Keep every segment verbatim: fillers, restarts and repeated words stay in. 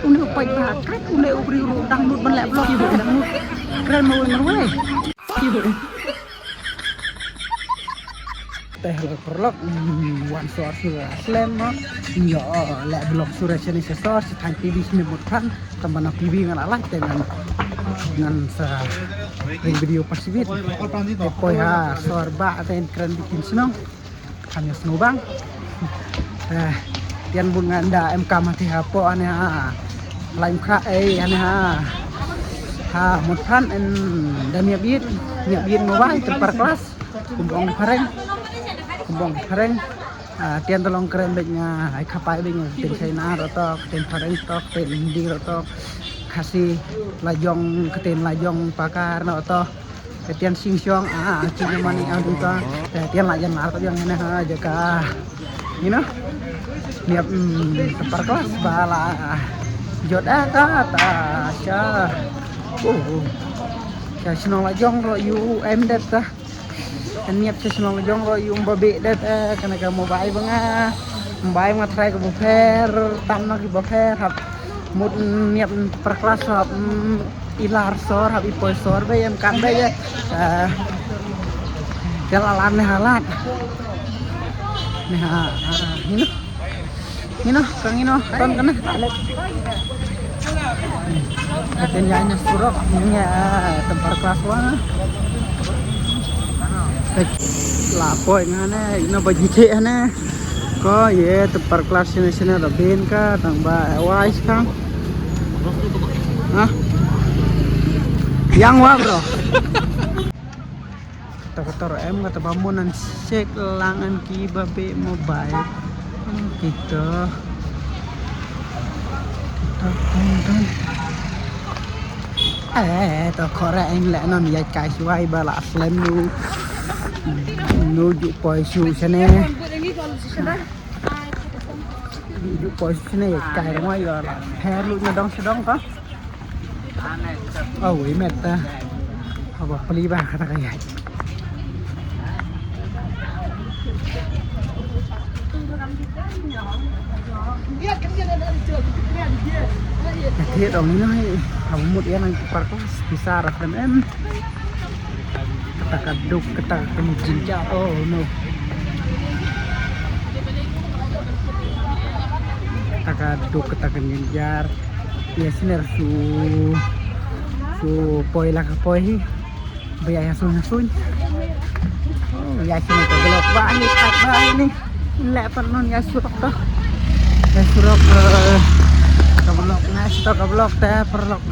Une u peit ba kat une u briew ruh dang lut ban leh vlog, ki ba dang lut. Kren marwei marwei. Te hello paralok, mm, wan sor shuwa slem mo. Ïoh leh vlog shuwa shane sha sor, sha thaiñ P B shane mut phan. Tang ba na P B ngan alat te ngan, ngan sa ring video parsibit. Te poi ha sor ba te kren bikin shnong. Kan ïa sngewbang. Eh, tian bun ngan da em kam hati hapoh ane ha. Lain khra ei ane ha. Ha, mut phan en da miap bit, miap bit mobile, tempar kelas. Kumbong phareng. Kumbong phareng. Ah, tian tolong kren bek nga, ai khapai bek nga, ktien China rotok, ktien phareng tok, ktien Hindi rotok. Khasi lajong, ktien lajong pakar rotok. Ka tian sing siong, ah, ah, chin mani, ah, dun ka. Ka tian la jan la ka biang ne ha, jaka. You know? Niap, mm, tempar kelas ba la, ah, jot, ah, ta, ta, sha. Oh, oh. Ka shnong la jong ro yu em det ta. Ka niap sha shnong la jong ro yu em ba be det, eh, ka na ka mobile ba nga. Mobile ba nga try ka ba pher, tam na ki ba pher, hap. Mut niap tempar kelas, hap, mm, i lar sor, hap i poi sor, ba em kam ba ya. Eh, ka la lan ne halat. Ne ha, ah, ngino. Ngino, ka ngino, ton ka ne. Ka ten ya nya surok, nya tempar kelas wa. La poi nga ne, ino ba ji che ne. Ko ye tempar kelas sini sini rabin ka, tang ba wise ka. Hah? Yang wa, bro. Kata kata em kata ba mun an check lang an ki ba be mobile. Kita. Kita tonton. Eh, to kore eng le non ya kai shuai ba la slem nu. Nu ju poi shu sene. Ju poi sene kai rong yo la. Her lu na dong sedong ka. Oh, wi met ta. Haba peli ba kata ka ya. Te dong ino hai. Haba mut ya nang park pisa rafem em. Kata ka duk, kata ka jinjar, oh no. Kata ka duk, kata ka jinjar. Yes, ner su, su poi la ka poi hi. Ba ya sun sun. Oh, ya sini ka blok ba ni kat ba ni. Le pan non ya surok to. Ya surok, eh, ka blok ngai to ka blok te paralok.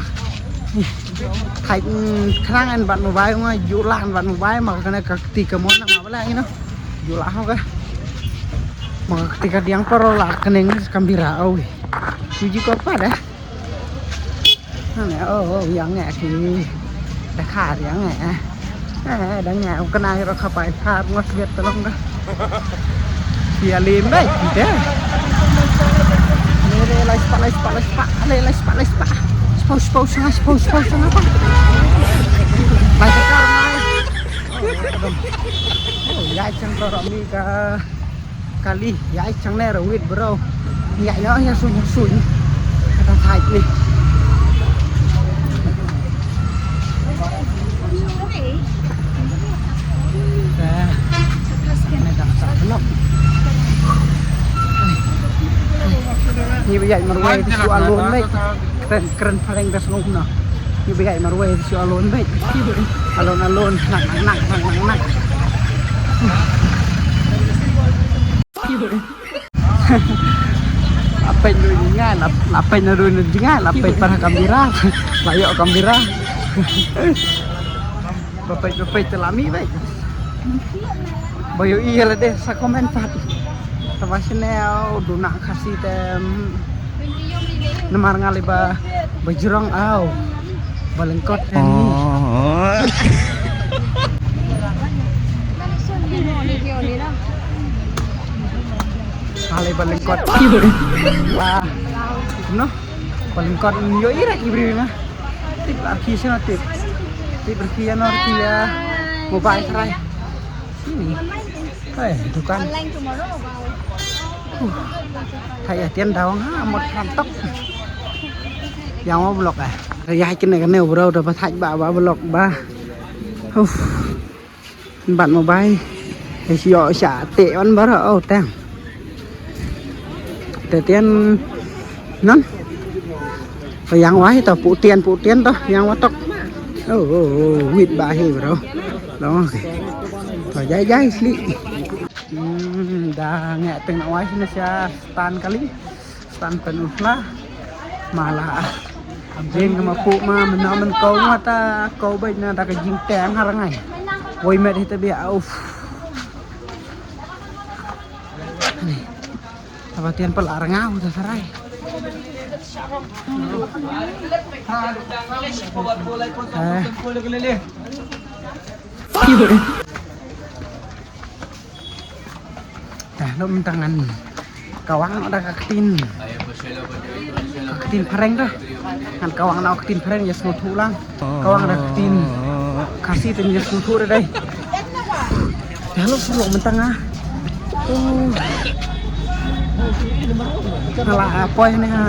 Hai, mm, khrang an bat mobile nga, ju lah an bat mobile, ma ka ne ka kti ka mon na ma bala, you know. Ju lah ho ka. Ma ka kti ka diang paro la ka neng kamera, oi. Ju ji ko pa da. Hane, oh, oh, yang eh ki. Da kha yang eh. Eh, da nga ka nai ro kha pai pha ngos biat tolong ka. Sia lim dai, kita. Le, le, lai spa, lai spa, lai spa, le, lai spa, lai spa. Spa, spa, sanga, spa, spa, sanga pa. Lai spa, lai. Oh, ya chang ro ro mi ka. Kali, ya chang ne ro wit bro. Ya ya ya sun ya sun. Kata thai ni. Ni ba ïaid marwei te shu alone beit. Kren kren phareng te sngewbha. Ni ba ïaid marwei te shu alone beit. Alone alone, nak nak nak nak nak nak. La peit na ruh jingïaid, la peit na ruh jingïaid, la peit para kamera. La ïoh kamera. Ba peit, ba peit te la mih beit. Ba ïohi ïa lade sa comment pat. Te ba shane u duna Khasi te, mm, namar nga lei ba, ba jrong aw. Ba lyngkot te ni. Nga lei ba lyngkot. Ba. No. Ba lyngkot ïohi ra i briew na. Tip arki sino tip. Tip arki ano arki ya. Mobile try. Sini. Hai, dukan. Online tomorrow. Uh. Hai, atian dawang ha, mot prantok. Yang wa block eh. Ïa kine kane bro da ba thaj ba ba block ba. Uf. Ban mobile. Ïa sha te wan bro oh tang. Te tian non. Yang wa to pu tian pu tian to yang wa tok. Oh oh oh wit ba hi bro. Long. To jai jai sli. Hmm, da ngeh teng na wa sha stan kali. Stan pen u hla. Mala. Jing ma pu ma men na men kau ma ta kau bai na da ka jing teng har ngai. Woi met hita bia uf. Ni. Apa tian pel arngau ta sarai. Eh. Dah lum tangan. Kawang da ka ktin. Ka ktin phareng dah. Ngan kawang na ka ktin phareng ïa sngewthuh lang. Kawang da ka ktin Khasi te ïa sngewthuh dei. Dah lum suruh mentang ah. Oh. Ngala apoi ne ha.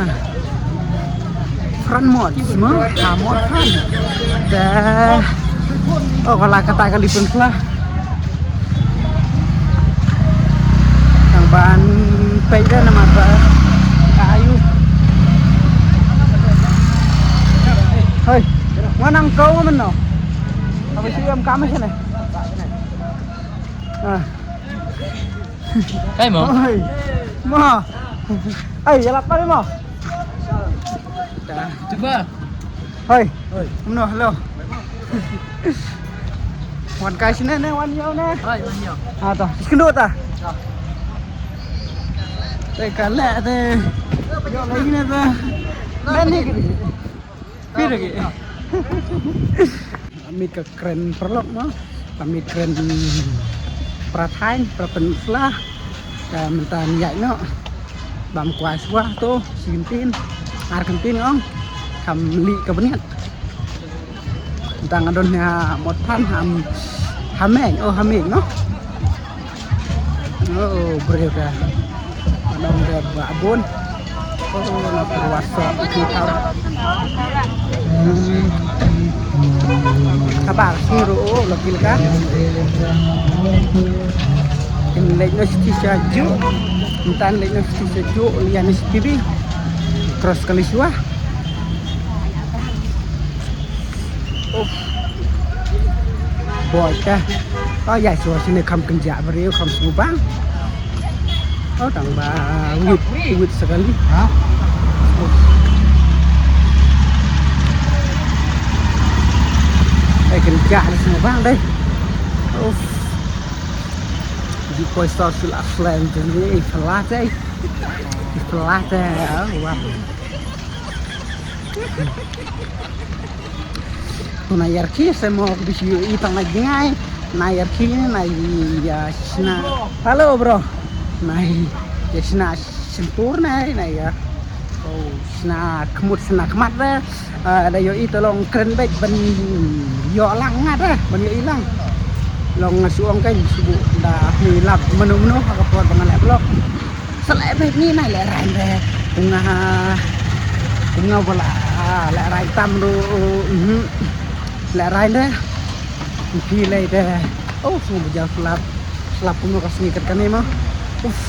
Fran mod, mo? Ha mod fran. Dah. Oh, kala kata kali pun pula. Tang ban pei dah nama ba. Ayu. Hoi. Manang kau mano? Apa sih yang kami sini? Ah. Kai mo? Hoi. Mo. Ai, ya lapar mo. Cuba. Hoi. Hoi. No, hello. Wan kai sini ne, wan yau ne. Hoi, wan yau. Ah, to. Kendo ta. Te kale te. Yo lagi ne te. Meni. Pira ki. Amit ka kren perlok mo. Amit kren prathain, prapensla. Ka mentan yak no. Bam kuas wah to, sintin. Ar kentin ong. Kam li ka beniat. Tang adon ha mot phan ham hameng, oh hameng no. Oh, brave dah. Adon dah babun. Oh, na perwasa itu tau. Hmm. Kabar suru oh, lagi ka. Ini lagi no siti saju. Entan lagi no siti saju, lian siti bi. Cross kali suah. Uf. Boy ka. Oh ya, so sini kam kenjak beriu kam sumubang. Oh tang ba wit wit sekali. Ha? Uf. Eh kenjak ni sumubang deh. Uf. Di koi star sul aslan tu ni pelat eh. Pelat eh. Wah. Tuna yarki se mo bisi i tang lagi ngai. Na yarki na ya sna. Halo bro. Na ya sna sentur na na ya. Oh sna kemut sna kemat re. Da yo i tolong kren bek ben yo lang ngat re ben yo i lang. Long ngasu ong kai subu da hi lap menu menu ha ka por bengalek blok. Sa leh beit ni nai leh rain de. Ku nga ku nga wala leh rain tam ru. Mhm. Leh rain de. Phi leh de. Oh, sngewbha slap. Slap kumno ka sngi kat kane ma. Uf.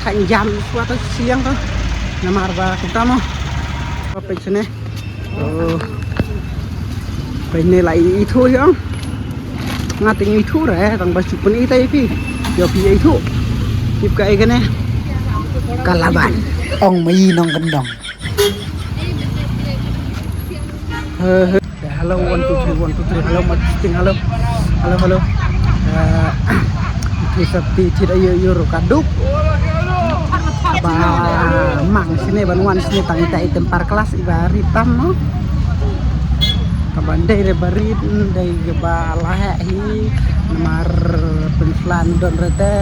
Thang jam swa ta siang ta. Namar ba kumta ma. Ba peit sene. Oh. Peit ne la i thu yong. Nga ting i thu re tang ba chup ni tai phi. Yo phi i thu. Tip ka i kane. Kalaban. Ong ma i nong kendong. He he. Hello, one, two, three, one, two, three. Hello, mic testing. Hello. Hello, hello. Eh, itu sepi tidak yo yo ka duk. Ba mang sini ban wan sini tang ita item par kelas iba ritam no. Ka ban dei re ba rit dei ba laheh hi namar penslan don rete.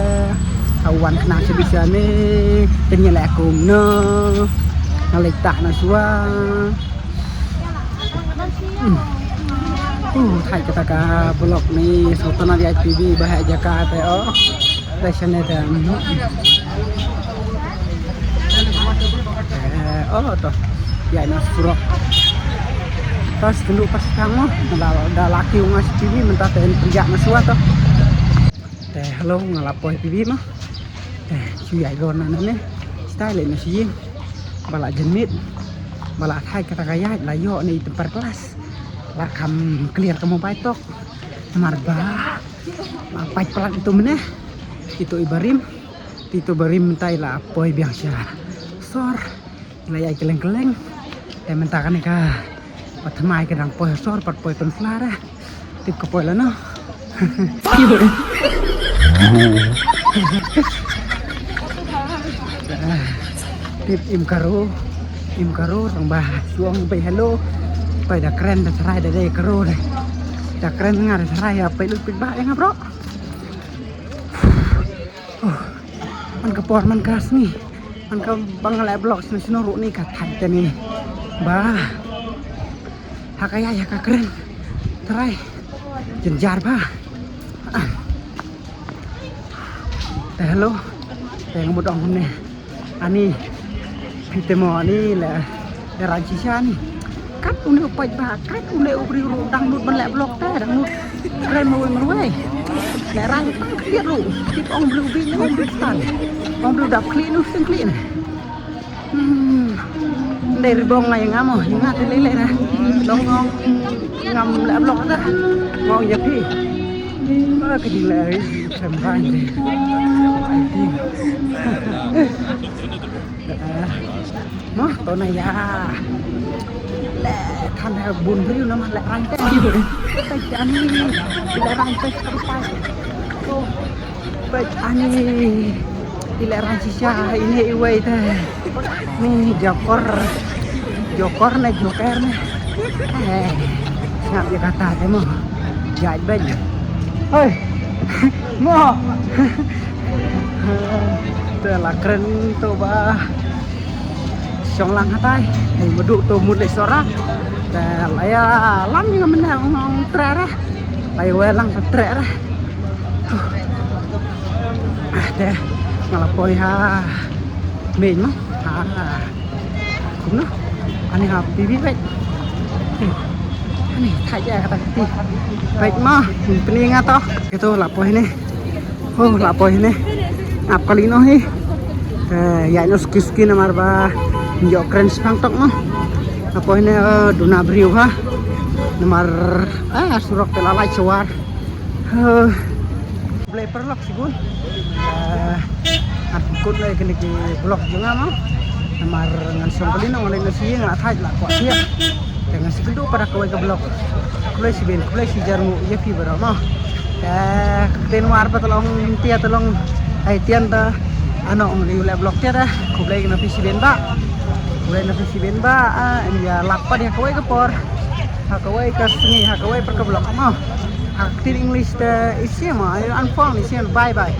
Awan kena sebisa ni tenyelek kum no. Ngalek tak na suang. Hmm. Uh, thait kata ka vlog ni sngewtynnat ïa phi ba heh jaka te oh. Te shane te. Eh, oh to. Ïa na surok. Pas kynduh pas kang mo, da la, da la kiew nga sha P B mynta te yn pyrjah na shuwa to. Te hello, nga la poi P B mo. Te shu ïaid ror na ne. Stai leit na sha ïing. Ba la janmiet. Ba la thait kata ka ïaid la ïoh ne i temper glass. La kham clear ka mobile tok. Namar ba la pait palat ito mynne. Ito i barim. Ito barim mynta i la poi biang sha sor. La ïai kylleng kylleng. Te mynta kane ka pat thymmai ka dang poi sor pat poi pynflar eh. Tip ka poi lano. Tip im karo. Im karo tang ba shu ong beit hello. Peit da kren da tharai da dei karo de. Da kren nga da tharai ïa peit lut peit ba ïa nga bro. Oh, man ka por man ka sngi. Man ka ba nga leh vlog shano shano ruh ni ka thait te ni. Ba. Ha ka ïaid ha ka kren. Trai. Jynjar ba. Ah. Te hello. Te nga mut ong kumne. Ani. Phi te mo ani le. Te ran shisha ani. Kat une u pait ba, kat une u briew ruh dang lut ban leh vlog te, dang lut. Kren marwei marwei. Leh ran tang khlieh ruh. Tip ong briew bih ne ong briew tan. Ong briew dap khlieh nu seng khlieh ne. Hmm. Ndei ri bong nga ïa nga mo, ïa nga te lei lei na. Long ong ngam leh vlog ta. Ngong ïa phi. Ba ka jing leh ri sem rang de. Ai ti. Mo, to na ïa. Leh than ha bun briew namar leh rang te. Peit ani. Leh rang te ka rupai. To. Peit ani. Leh rang shisha ine iwei te. Ni jokor. Jokor ne joker ne. Eh. Ngap ïa kata te mo. Jait beit. Hoi. Mo. Te la kren to ba. Shong lang hatai. Hei madu to mut leh sora. Te la ïa lam ïa nga mynne ong ong treh ra. La ïa wei lang treh ra. Huh. Ah, te nga la poi ha. Mei mo. Ha. Kumno? Ani ha P B beit. Ani thait ïa kata kati. Beit mo, pyni nga to. Ito la poi ne. Oh, la poi ne. Ap kali no hi. Eh, ïa no suki suki namar ba. Ïoh kren spang tok mo. La poi ne, eh, duna briew ha. Namar, ah, surok te la lait shuwa. Huh. Khublei paralok shibun. Ah, ngan pynkut noh ïa kine ki vlog jong nga mo. Namar ngan shong kali noh, ngan leit noh sha ïing, nga la thait la kwah thiah. Te ngan sa kynduh pat da kawei ka vlog. Khublei shibun, khublei shihajar nguh ïa phi baroh mo. Te ka ktien war ba te long, tia te long, ai tian ta. Ano ong ri u leh vlog tia da. Khublei na phi shibun ba. Khublei na phi shibun ba. Ah, ïa lap pat ïa kawei ka por. Ha kawei ka sngi, ha kawei pat ka vlog mo. Ha ktien English te isi mo, I unfollow ni isi, bye bye.